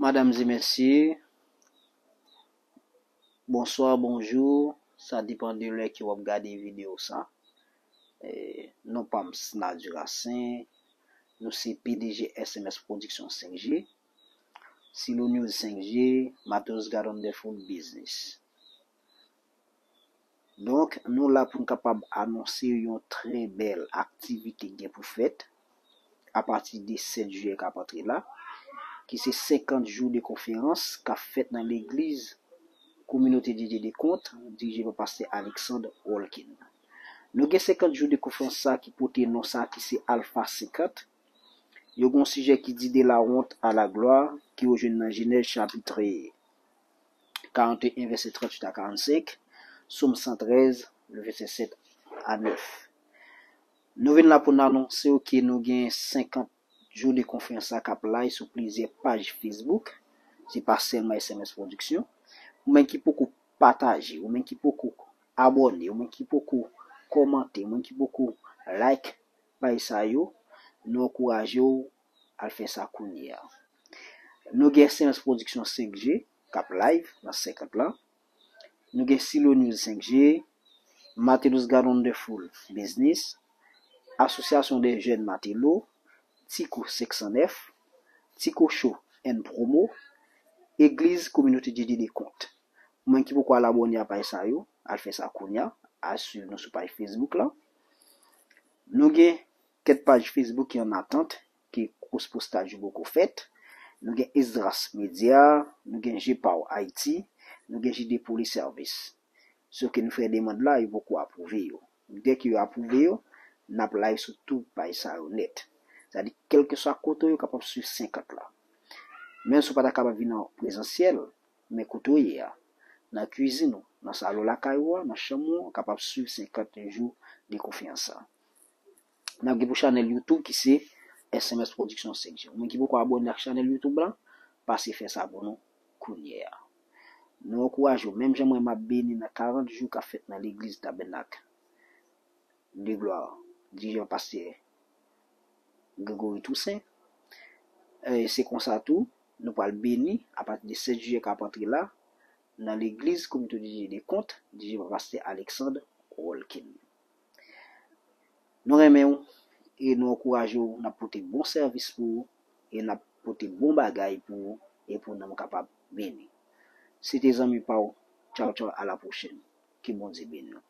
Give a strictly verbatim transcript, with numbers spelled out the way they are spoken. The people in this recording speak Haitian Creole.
Madam e mesye, bonswa, bonjou, sa depann de lè ke w ap gade videyo sa. E, non pa m Snadu Racine, nou se P D G S M S Production senk G, Silo News senk G, Matos God Wonderful Business. Donk, nou la pou n kapab anonse yon trè bèl aktivite ki gen pou fèt apati de sèt jiyè k ap antre la, ki se senkant jou de konferans k ap fèt nan legliz Kominote de Dye de Kont, dirije pa pastè Alexandre Wolkin. Nou gen senkant jou de konferans sa ki pote non sa ki se Alpha senkant. Yo gen yon sijè ki di de la honte à la gloire, ki yo jwenn nan Jenèz chapit karant e en, vèsè tranntuit a karannsenk, Sòm san trèz, vèsè sèt a nèf. Nou vin la pou n anonse w ke nou gen senkant jou de konferans la k ap live sou plizyè paj Facebook. Se pa sèlman S M S Production. Ou menm ki poko pataje, ou menm ki poko abòne, ou menm ki poko kòmante, ou menm ki poko like paj sa yo, nou ankouraje w al fè sa kounye a. Nou gen S M S Production senk G k ap live nan senkant lan. Nou gen Silo News senk G, Matelo's God Wonderful Business, Association des Jeunes Matelo, Tico senk san nèf, Tico Show and Promo, Egliz Kominote de Dye de Kont. Ou menm ki poko al abòne a paj sa yo, al fè sa kounye a, al swiv nou sou paj Facebook la. Nou gen kèk paj Facebook ki an atant, ke kous postaj yo poko fèt. Nou gen Esdras Media, nou gen G P A W Haiti, nou gen J D Police Service. Sof ke nou fè demann la, yo poko apwouve yo. Dèke yo apwouve yo, n ap live sou tout paj sa yo nèt. Sa di, kèlkeswa kote w ye, w kapab swiv senkant la. Menm si w pa ta kapab vin an prezansyèl, men kote w ye a, nan kwizin ou, nan salon lakay ou a, nan chanm ou, w kapab swiv senkant jou de konferans sa. N ap gen pou chanèl YouTube ki se S M S Production senk G. Ou menm ki poko abòne ak chanèl YouTube la, pase fè sa pou nou kounye a. Nou ankouraje w, menm jan mwen m ap beni nan karant jou k ap fèt nan legliz Tabènak de Glwa, dirije pa pastè Gregory Toussaint. E se konsa tou, nou pral beni apati de sèt jiyè k ap antre la, nan legliz Kominote de Dye de Kont, dirije pa pastè Alexandre Wolkin. Nou renmen w e nou ankouraje w, n ap pote bon sèvis pou ou e n ap pote bon bagay pou ou e pou nanm ou kapab beni. Se te zanmi pa w. Tchaw, tchaw, a la pwochèn. Ke Bondye beni w.